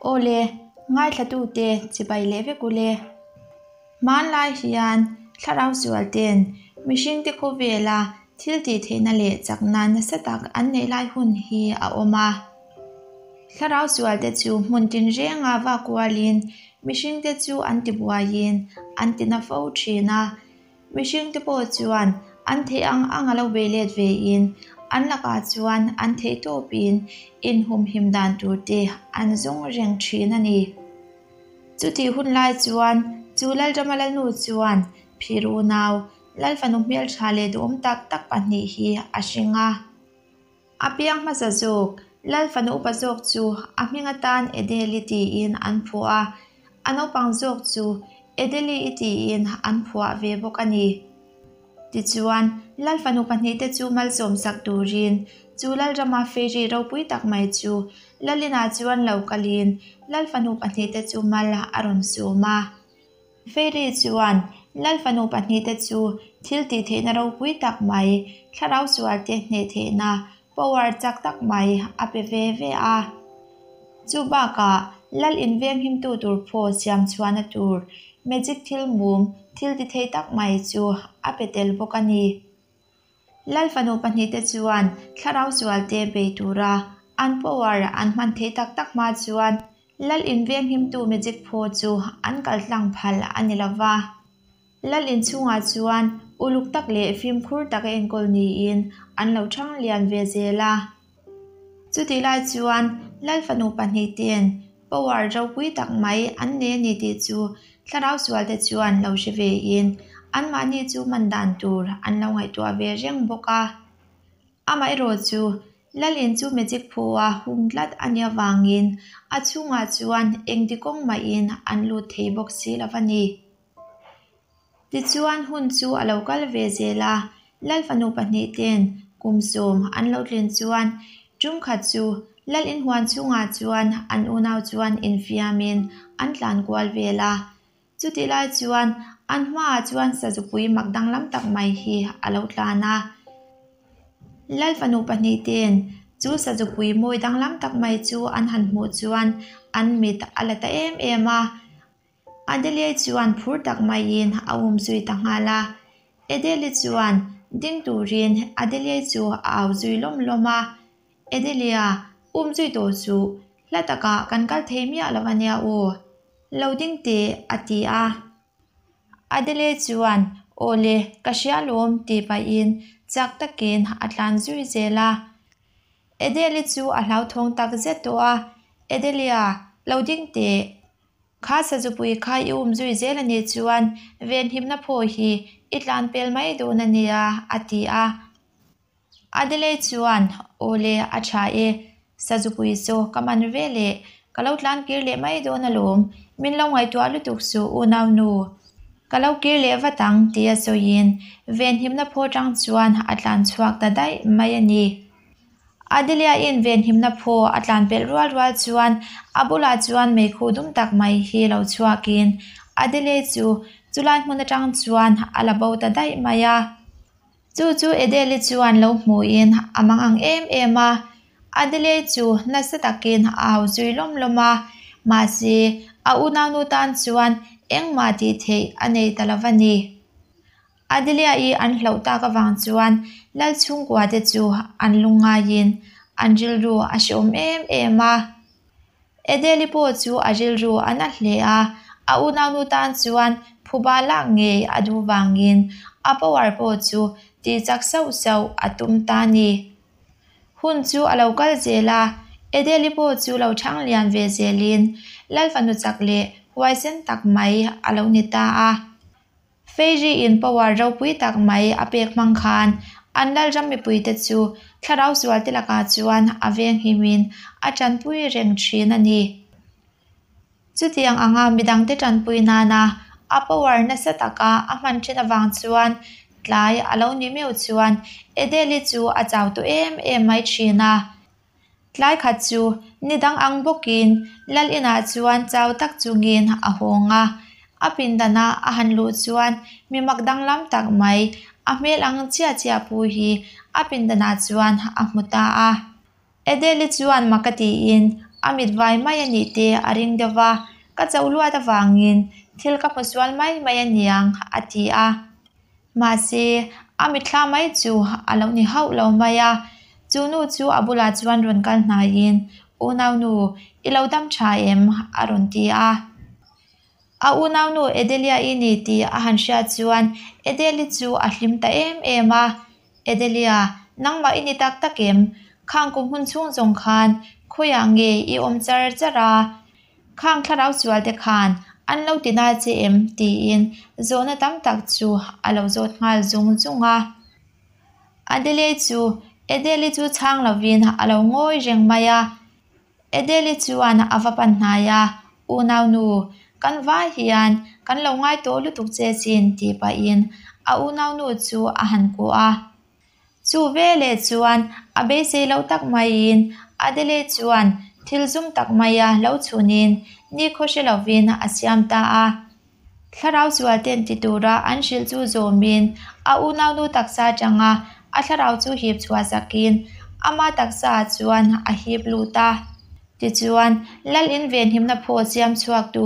Aw le, ngaithlatute chibai leh vek u le. Hmanlai hian thlarau sual ten mihringte khawvela thil tih theihna leh chakna nasa tak an neih lai hun hi a awm a. Thlarau sualte chu hmun tinrenga vak kualin mihringte chu an tibuaiin an tina fo thin a. Mihringte pawh chuan an theih ang ang a lo bei let vein an lakah chuan an theih tawpin inhumhim dan turte an zawng reng thin a ni. Chutih hun lai chuan chu Lalrama Lalnu chuan phir unau, Lalfanu hmeltha leh duhawm tak tak pahnih hi a hring a. A piang hmasa zawk, Lalfanu upa zawk chu a hming atan Edeli tiin an phuah a, a naupang zawk chu Edeli-i tiin an phuah ve bawk a ni. Tichuan, Lalfanu pahnihte chu malsawmsak turin chu Lalrama fairy ropui tak mai chu Lalinah chuan lo kalin Lalfanu pahnihte chu mal a rawn sawm a. Fairy chuan Lalfanu pahnihte chu thil tih theihna ropui tak mai, thlarau sualte hneh theihna, power chak tak mai a pe ve ve a. Chu bakah Lal invenghimtu tur phaw siam chhuahna tur magic thil mum thil ti thei tak mai chu a pe tel bawk a ni. Lal fanu pahnihte chuan thlarau sualte bei tura an power an hman theih tak tak hma chuan Lal invenghimtu magic phaw chu an kal tlang phal a ni lo va. Lal inchhungah chuan uluk tak leh fimkhur taka enkawl niin an lo thang lian ve zel a. Chutih lai chuan Lal fanu pahnihten power ropui tak mai an nei a ni tih chu thlarau sualte chuan lo hre vein anmahni chu man dan tur an lo ngaihtuah ve reng bawk a. Amaherawh chu Lal in chu magic phua hung tlat a nih avangin a chhungah chuan engti kawng mahin an lut thei bawk si lo a ni. Tichuan hun chu a lo kal ve zel a, Lal fanu pahnihten kum sawm an lo tlin chuan tum khat chu Lal inhuan chhungah chuan an unau chuan infiamin an tlan kual vel a. Chutih lai chuan an hmaah chuan sazupui mak danglam tak mai hi a lo tlan a. Lal fanu pahnihten chu sazupui mawi danglam tak mai chu an han hmuh chuan an mit a la ta em em a. Adelie chuan phur tak maiin a um zui ta nghal a. Adelie chuan ding turin Adelie chu a au zui lawm lawm a. Adelia, um zui tawh suh, hla takah kan kal thei miah lo a nia aw. Lo ding teh, a ti a. Adelie chuan, Aw le, ka hria lawm, tih pahin chak takin a tlan zui zel a. Adelie chu a hlauthawng tak zet tawh a, Adelia, lo ding teh. Kha sazupui kha i um zui zel a nih chuan venhimna phaw hi i tlan pel mai dawn a nia, a ti a. Adelaide chuan, Aw le, a tha e. Sazupui chu ka man ve leh, ka lo tlan kir leh mai dawn alawm. Min lo ngaihtuah lutuk suh unau nu. Ka lo kir leh vat ang, tia sawiin venhimna phaw tang chuan a tlan chhuak ta daih mai a ni. Adelia-in venhimna phaw a tlan pelh rual rual chuan a bulah chuan meikhu dum tak mai hi lo chhuakin Adelia chu chulai hmun atang chuan a la bo ta daih mai a. Chu chu Adele chuan lo hmuhin a mang ang em em a, Adele chu nasa takin a au zui lawm lawm a, mahse a unaunu tan chuan engmah tih theih a nei ta lo va ni. Adelia-i an hlauh tak avang chuan Lal chhungkua te chu an lungngaiin an rilru a hrehawm em em a. Adele-i pawh chu a rilru a na hle a, a unaunu tan chuan phuba lak ngei a duh vangin a power pawh chu tih chak sauh sauh a tum ta a ni. Hun chu a lo kal zel a, Adele-i pawh chu lo thang lian ve zelin Lalfanu chak leh huaisen tak mai a lo ni ta a. Fairy-in power ropui tak mai a pek hmang khan an Lalram mipuite chu thlarau sualte lakah chuan a venghimin a tanpui reng thin a ni. Chutiang anga midangte tanpui nana a power nasa taka a hman thin avang chuan tlai a lo ni meuh chuan Adele-i chu a chau tawh em em mai thin a. Tlai khat chu ni dang ang bawkin Lal inah chuan chau tak chungin a hawng a. A pindana a han luh chuan mi mak danglam tak mai a hmel ang chiah chiah pu hi a pindanah chuan a hmu ta a. Adele-i chuan mak a tiin A mit vai mai a nih te a ring deuh va, ka chauh luat avangin thil ka hmu sual mai mai a niang a ti a. Mahse, a mitthla mai chu a lo ni hauh lo mai a, chu nu chu a bulah chuan rawn kal hnaiin, Unaunu, i lo dam tha em? a rawn ti a. A unaunu Edelia-i ni tih a han hriat chuan Edeli chu a hlim ta em em a, Edelia, nangmah i ni tak tak em? Khang kum hun chhung zawng khan khawiah nge i awm char char a? Khang thlarau sual te khan an lo ti na che em? tiin zawhna tam tak chu a lo zawt nghal zung zung a. Adele chu Edeli chu chhang lovin a lo ngawi reng mai a. Edeli chuan a va pan hnai a, Unaunu, kan vai hian kan lo ngai tawh lutuk che chin tih pahin a unaunu chu a han kuah a. Chu veleh chuan a beisei loh tak maiin Adele chuan thil zum tak maia lo chhunin nikhaw hre lovin a siam ta a. Thlarau sual ten ti tura an hrilh chu zawmin a unaunu taksa atanga a thlarau chu hip chhuah sakin ama taksa ah chuan a hip lut a. Tichuan, Lal in venhimna phaw siam chhuaktu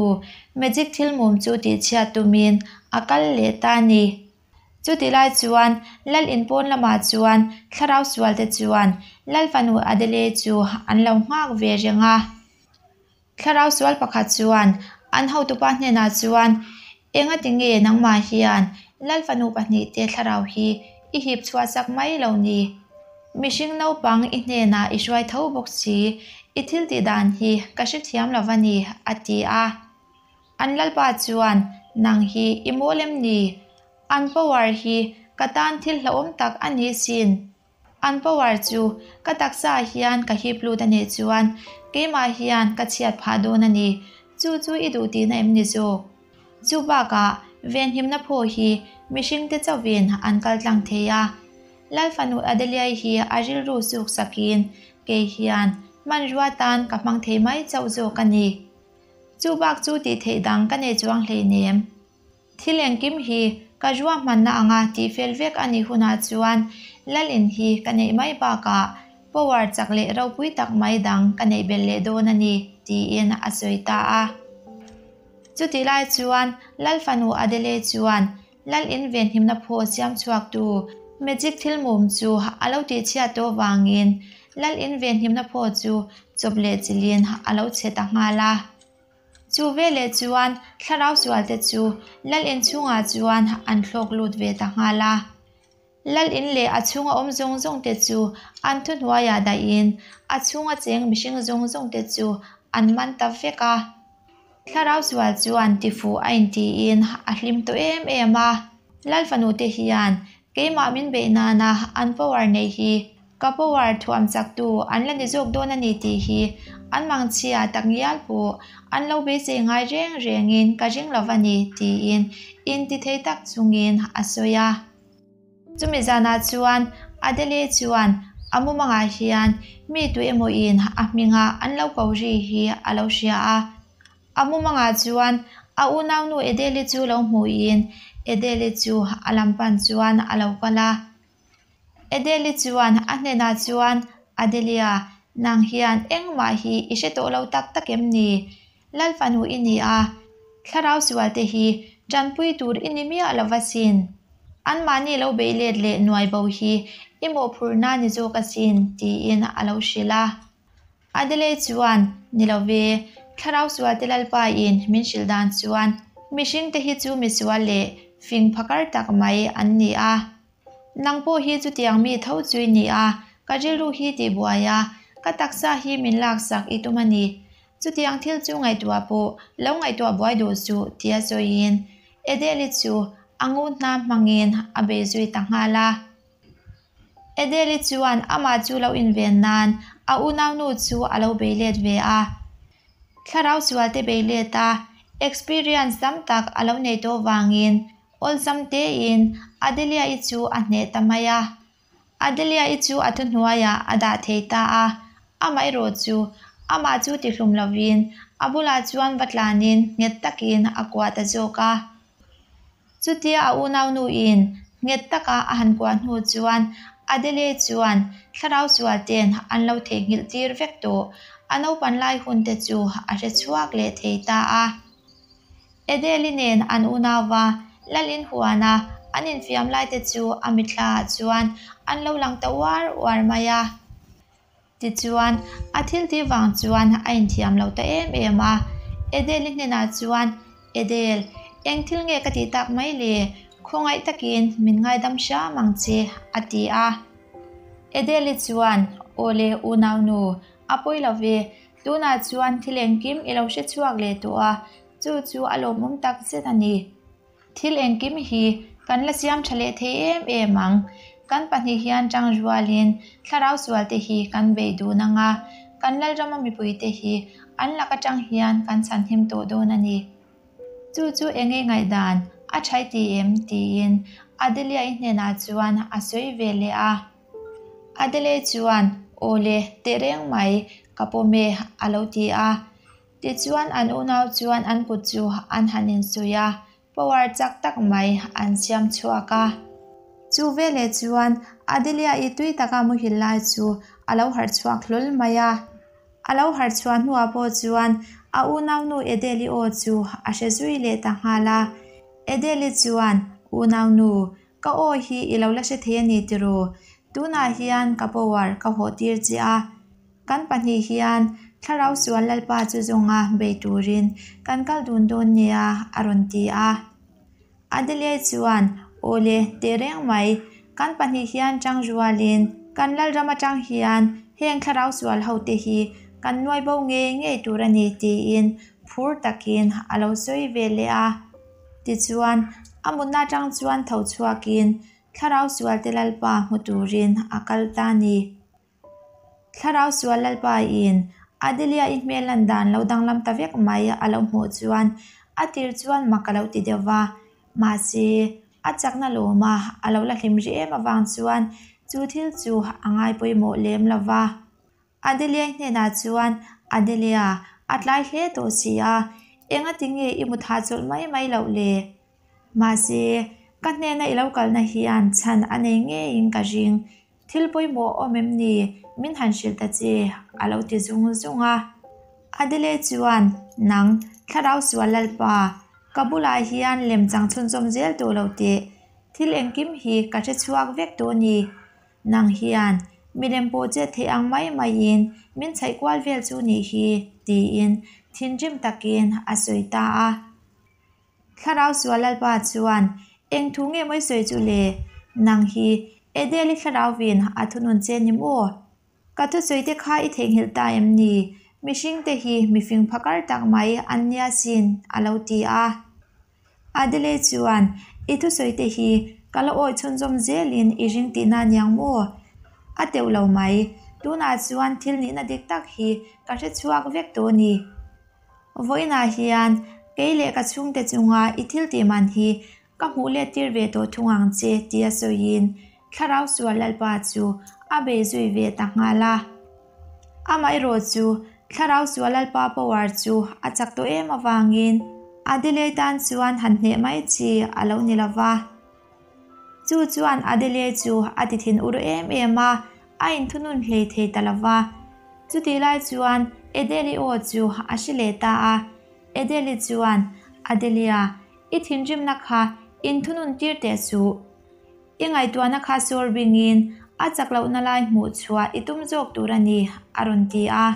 magic thil mum chu tihchhiat tumin a kal leh ta a ni. Chutih lai chuan Lal in pawn lamah chuan thlarau sualte chuan Lal fanu Adele chu an lo nghak ve reng a. Thlarau sual pakhat chuan an hotupa hnenah chuan, Engati nge nangmah hian Lal fanu pahnihte thlarau hi i hip chhuah sak mai lo ni? Mihring naupang i hnenah i hruai tho bawk si, i thil tih dan hi ka hrethiam lo va ni, a ti a. An lalpa chuan, Nang hi i mawl em ni? An power hi ka tan thil hlauhawm tak a ni sin. An power chu ka taksa ah hian ka hip lut a nih chuan keimah hian ka chhiat phah dawn a ni. Chu chu i duh tihna em ni zawk? Chu bakah venhimna phaw hi mihringte chauhin an kal tlang thei a. Lal fanu Adeliai hi a rilru suk sakin kei hian hmanrua tan ka hmang thei mai chauh zawk a ni. Chu bak chu tih theih dang ka nei chuang hleinem. Thil engkim hi ka ruahmanna anga tihfel vek a nih hunah chuan Lalin hi ka neih mai bakah power chak leh ropui tak mai dang ka neih belh leh dawn a ni, tiin a sawi ta a. Chutih lai chuan Lal fanu Adele chuan Lal in venhimna phaw siam chhuaktu magic thil mum chu a lo tihchhiat tawh vangin Lal in venhimna phaw chu chawp leh chilhin a lo chhe ta nghal a. Chu veleh chuan thlarau sualte chu Lal in chhungah chuan an thlawk lut ve ta nghal a. Lal in leh a chhunga awm zawng zawng te chu an thuhnuaiah dahin a chhunga cheng mihring zawng zawng te chu an man ta vek a. Thlarau sual chuan tifuh a intiin a hlim tawh em em a. Lal fanu te hian keimah min beih nana an power neih hi Ka power thuam chaktu an la ni zawk dawn a ni tih hi an mangchhia tak ngial pawh an lo beisei ngai reng rengin ka ring lo va ni tiin intithei tak chungin a sawi a. Chumi zanah chuan Adele chuan a mumangah hian mi tu emawin a hminga an lo ko ri hi a lo hria a. A mumangah chuan a unaunu Adele chu lo hmuhin Adele chu a lam pan chuan a lo kal a. Adele chuan a hnenah chuan, Adelia, nang hian engmah hi i hre tawh lo tak tak em ni? Lal fanu i ni a, thlarau sualte hi tanpui tur i ni miah lo va sin. Anmahni lo beih let leh nuai bo hi i mawhphurhna ni zawk asin, tiin a lo hrilh a. Adelaide chuan, Ni lo ve, thlarau sualte Lalpa in min hrilh dan chuan mihringte hi chu misual leh fing phakar tak mai an ni a. Nang pawh hi chutiang mi tho chu i ni a, ka rilru hi tih buai a, ka taksa hi min laksak i tum a ni. Chutiang thil chu ngaihtuah pawh lo ngaihtuah buai duh suh, tia sawiin Adelaide chu a ngun hna hmangin a bei zui ta nghal a. Adele chuan amah chu lo inven nan a unaunu chu a lo bei let ve a. Thlarau sualte bei let a, experience tam tak a lo nei tawh vangin awlsam tein Adelia-i chu a hneh ta mai a. Adelia-i chu a thuhnuaiah a dah thei ta a, amaherawh chu amah chu tihlum lovin a bulah chuan va tlanin nghet takin a kuah ta zawk a. Chutia a unaunuin nghet taka a han kuah hnu chuan Adele chuan thlarau sual ten an lo theihnghilh tir vek tawh. A naupan lai hun te chu a hre chhuak leh thei ta a. Edeli nen an unauva Lalin huana an infiam lai te chu a mithlaah chuan an lo lang ta uar uar mai a. Tichuan, a thil tih vang chuan a inthiam lo ta em em a. Edeli hnenah chuan, Edel, eng thil nge ka tih tak mai le? Khawngaih takin min ngaidam hram ang che, a ti a. Edeli chuan, Awle, unaunu, a pawi lo ve. Tunah chuan thil engkim i lo hre chhuak leh tawh a, chu chu a lawmawm tak zet a ni. Thil engkim hi kan la siam tha leh thei em em ang. Kan pahnih hian tang rualin thlarau sualte hi kan beih dun ang a, kan Lalrama mipuite hi an lak atang hian kan chhanhim tawh dawn a ni. Chu chu eng nge ngaihdan a thai ti em? tiin Adelia-i hnenah chuan a sawi ve leh a. Adelia chuan, Aw le, tehreng mai, ka pawm e, a lo ti a. Tichuan an unau chuan an kut chu an han insuih a, power chak tak mai an siam chhuak a. Chu veleh chuan Adelia-i tui taka muhil lai chu a lo harh chhuak hlawl mai a. A lo harh chhuah hnuah pawh chuan a unaunu Edeli aw chu a hre zui leh ta nghal a. Edeli chuan, Unaunu, ka aw hi i lo la hre thei a ni tiraw? Tunah hian ka power ka hawh tir che a. Kan pahnih hian Thlarau sual Lalpa chu zawnga bei turin kan kal dun dawn nia, a rawn ti a. Adelie chuan, Aw le, teh reng mai. Kan pahnih hian tang rualin kan Lalram atang hian heng Thlarau sual hote hi kan nuai bo ngei ngei tur a ni, tiin phur takin a lo sawi ve leh a. Tichuan, a mutna atang chuan tho chhuakin Thlarau sualte Lalpa hmu turin a kal ta a ni. Thlarau sual Lalpa in Adelia i hmel lan dan lo danglam ta vek mai a lo hmuh chuan a tir chuan mak a lo ti deuh va, mahse a chakna lawma a lo la hlim rih em avang chuan chu thil chu a ngai pawimawh lem lo va. Adelia i hnenah chuan Adelia, a tlai hle tawh si a, engati nge i mut hahchawlh mai mai loh le? Mahse, ka hnena i lo kalna hian chhan a nei ngeiin ka ring. Thil pawimawh awm em ni? Min han hrilh ta che, a lo ti zung zung a. Adele chuan, Nang, Thlarau sual Lalpa, ka bulah hian lemchang chhunzawm zel tawh lo teh. Thil engkim hi ka hre chhuak vek tawh a ni. Nang hian milem pawh chet theih ang mai maiin min chhaih kual vel chu nih hi, tiin thinrim takin a sawi ta a. Thlarau sual Lalpa chuan, Eng thu nge mawi sawi chu le? Nang hi Edeli thlarauvin a thunun che ni maw? Ka thusawi te kha i theihnghilh ta em ni? Mihring te hi mifing phakar tak mai an nia sin, a lo ti a. Adele chuan, I thusawi te hi ka la awi chhunzawm zelin i ring tihna niang maw? A teuh lo mai. Tunah chuan thil nihna dik tak hi ka hre chhuak vek tawh a ni. Vawiinah hian kei leh ka chhungte chunga i thil tih man hi ka hmuh let tir ve tawh thung ang che tia sawiin Thlarau sual Lalpa chu a bei zui ve ta nghal a. Amaherawh chu Thlarau sual Lalpa power chu a chak tawh em avangin Adelaide tan chuan han hneh mai chi a lo ni lova. Chu chuan Adelaide chu a ti thin ur em em a, a inthunun hlei thei ta lo va. Chutih lai chuan Adele-i aw chu a hre leh ta a. Adele-i chuan, Adelia, i thinrimna kha inthunun tir teh suh. I ngaihtuahna kha sawr bingin a chak lohna lai hmuh chhuah i tum zawk tur a ni, a rawn ti a.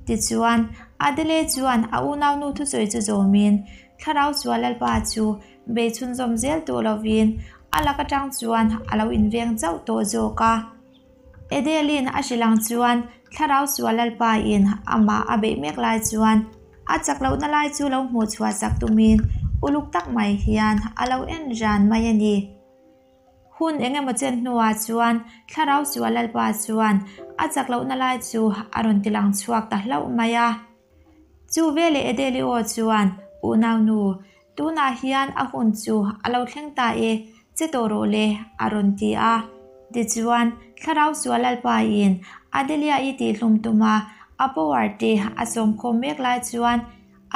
Tichuan, Adele chuan a unaunu thusawi chu zawmin, Thlarau sual Lalpa chu bei chhunzawm zel tawh lovin a lak atang chuan a lo inveng chauh tawh zawk a. Adeline a hrilh ang chuan Thlarau sual Lalpa in amah a beih mek lai chuan a chak lohna lai chu lo hmuh chhuah sak tumin uluk tak mai hian a lo en ran mai a ni. Hun eng emaw chen hnuah chuan Thlarau sual Lalpa chuan a chak lohna lai chu a rawn ti lang chhuak ta hlauh mai a. Chu veleh Adele aw chuan, Unaunu, tunah hian a hun chu a lo thleng ta e, che tawh rawh le, a rawn ti a. Tichuan, Thlarau sual Lalpain Adelia-i tihhlum tuma a power te a sawmkhawm mek lai chuan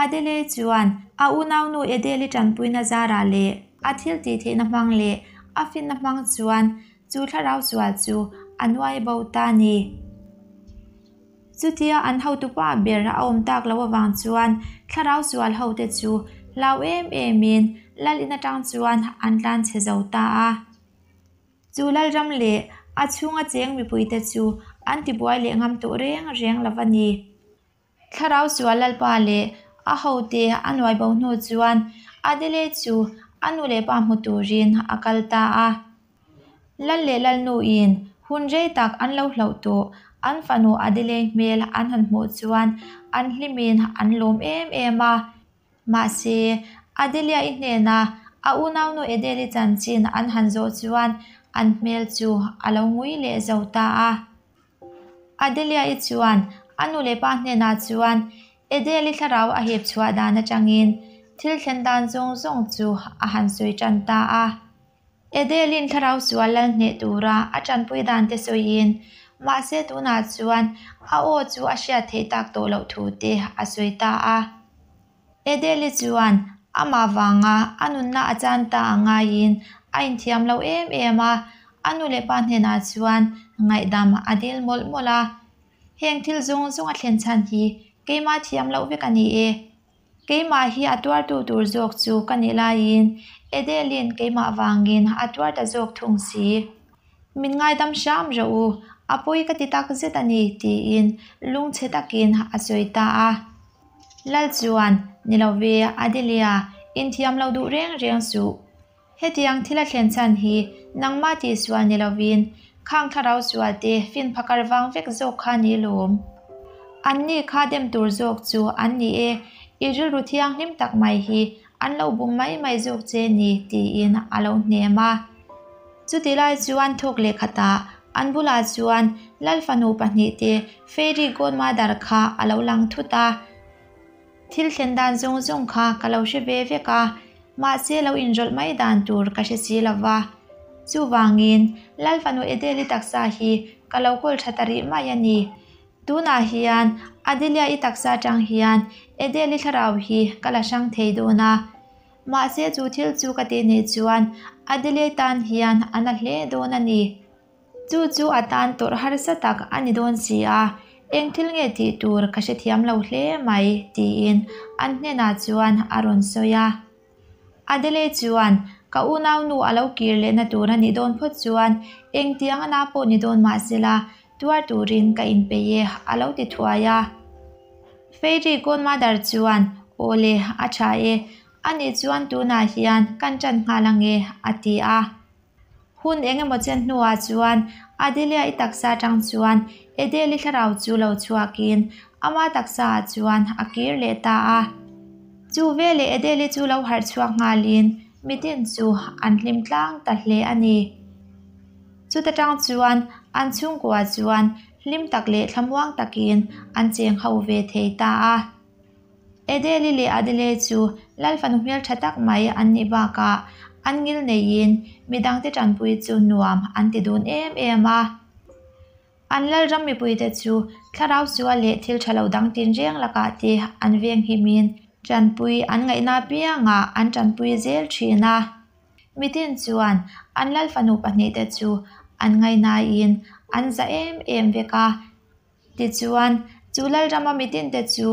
Adele chuan a unaunu Adele-i tanpuina zarah leh a thil tih theihna hmang leh a finna hmang chuan chu thlarau sual chu a nuai bo ta a ni. Chutia an hotupa ber a awm tak loh avang chuan thlarau sual hote chu hlau em emin lal in atang chuan an tlan chhe zo ta a. Chu lalram leh a chhunga cheng mipuite chu an tibuai leh ngam tawh reng reng lo a ni. Thlarau sual Lalpa leh a hote a nuai bo hnu chuan Adele chu a nu leh pa hmu turin a kal ta a. Lal leh Lalnuin hun rei tak an lo hlauh tawh an fanu Adele hmel an han hmuh chuan an hlimin an lawm em em a. Mahse, Adelia-i hnena a unaunu Edel-i chanchin an han zawh chuan an hmel chu a lo ngui leh zo ta a. Adelia-i chuan a nu leh pa hnenah chuan Edel-i thlarau a hip chhuah dan atangin thil thlen dan zawng zawng chu a han sawi tan ta a. Edel-in thlarau sual lal hneh tura a tanpui dan te sawiin, mahse tunah chuan a aw chu a hriat theih tak tawh loh thu te a sawi ta a. Edel-i chuan amah vanga a nunna a chan ta a ngaiin a inthiam lo em em a, a nu leh pa hnenah chuan ngaihdam a dil mawlh mawlh a. Heng thil zawng zawng a thlen chhan hi keimah thiam loh vek a ni e. Keimah hi a tuartu tur zawk chu ka nih laiin Edel-in keimah vangin a tuar ta zawk thung si. Min ngaidam hram rawh u, a pawi ka ti tak zet a ni, tiin lungchhe takin a sawi ta a. Lal chuan, Ni lo ve, Adelia, inthiam lo duh reng reng suh. Hetiang thil a thlen chhan hi nangmah tihsual ni lovin khang thlarau sual te fin phakar vang vek zawk kha ni lawm. Anni kha dem tur zawk chu an ni e, i rilru thianghlim tak mai hi an lo bum mai mai zawk che ni tiin a lo hnem a. Chuti lai chuan thawk leh khatah an bulah chuan Lal fanu pahnihte Fairy Godmother kha a lo lang thut a. Thil thlen dan zawng zawng kha ka lo hre ve vek a, mahse lo inrawlh mai dan tur ka hre si lo va. Chuvangin, Lal fanu Edeli taksa hi ka lo kawl tha ta rih mai a ni. Tunah hian Adelia-i taksa atang hian Edeli thlarau hi ka la hrang thei dawn a. Mahse chu thil chu ka tih nih chuan Adelia-i tan hian a na hle dawn a ni. Chu chu a tan tawrh harsa tak a ni dawn si a, eng thil nge tih tur ka hrethiam lo hle mai, tiin an hnenah chuan a rawn sawi a. Adelaide chuan, Ka unaunu a lo kir lehna tur a nih dawn phawt chuan engtiang a na pawh ni dawn mah sela, tuar turin ka inpeih e, a lo ti thuai a. Fairy Godmother chuan, Aw le, a tha e, anih chuan tunah hian kan tan nghal ange, a ti a. Hun eng emaw chen hnuah chuan Adelia-i taksa atang chuan Edel-i thlarau chu lo chhuakin ama taksaah chuan a kir leh ta a. Chu veleh Edel-i chu lo harh chhuak nghalin mitin chu an hlim tlang ta hle a ni. Chuta tang chuan an chhungkua chuan hlim tak leh thlamuang takin an cheng ho ve thei ta a. Edeli leh Adele chu Lal fanu hmeltha tak mai an nih bakah an ngil neiin midangte tanpui chu nuam an ti dun em em a. An Lalram mipuite chu thlarau sual leh thil tha lo dang tinreng lakah te an venghimin tanpui an ngaihna apiangah an tanpui zel thin a. Mitin chuan an Lal fanu pahnihte chu an ngaihnain an za em em vek a. Tichuan, chu Lalrama mitinte chu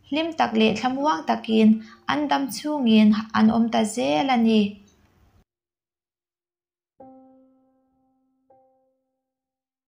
hlim tak leh thlamuang takin an dam chhungin an awm ta zel a ni.